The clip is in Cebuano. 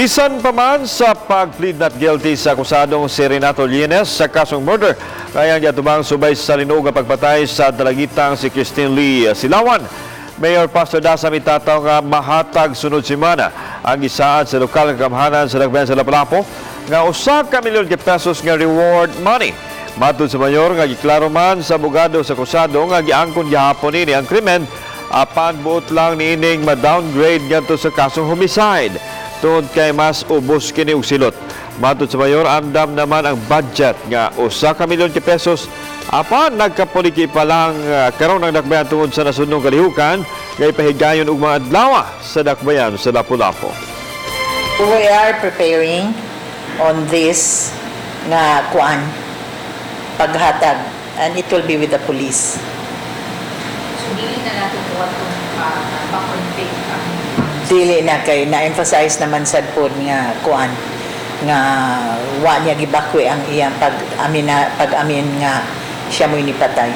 Bisan pa man sa pag-plead not guilty sa akusadong si Renato Llenes sa kasong murder, kaya giatubang subay sa linog nga pagpatay sa dalagitang si Christine Lee Silawan, Mayor Pastor Daza mitataw nga mahatag sunod semana ang gisaad sa lokal nga gamhanan sa Dakbayan sa Lapu-Lapu nga 1 ka milyon ka pesos nga reward money. Matud sa mayor nga giklaro man sa abogado sa akusado nga giangkon gihapon ini ang krimen, apan buot lang niining ma-downgrade ngadto sa kasong homicide tungod kay mas ubos kini og silot. Matud sa mayor, andam naman ang budget nga 1 ka milyon ka pesos, apan nagkapuliki pa lang karon ang dakbayan tungod sa nasudnong kalihukan nga ipahigayon og mga adlaw sa dakbayan sa Lapu-Lapu. We are preparing on this nga kuan paghatag and it will be with the police. So, dili na natin kuha itong pa-convict ang Dili na kay na-emphasize naman sad pod nga kuan nga wa niya gibakwe ang iyang pag-amin na pag-amin nga siya mo'y nipatay.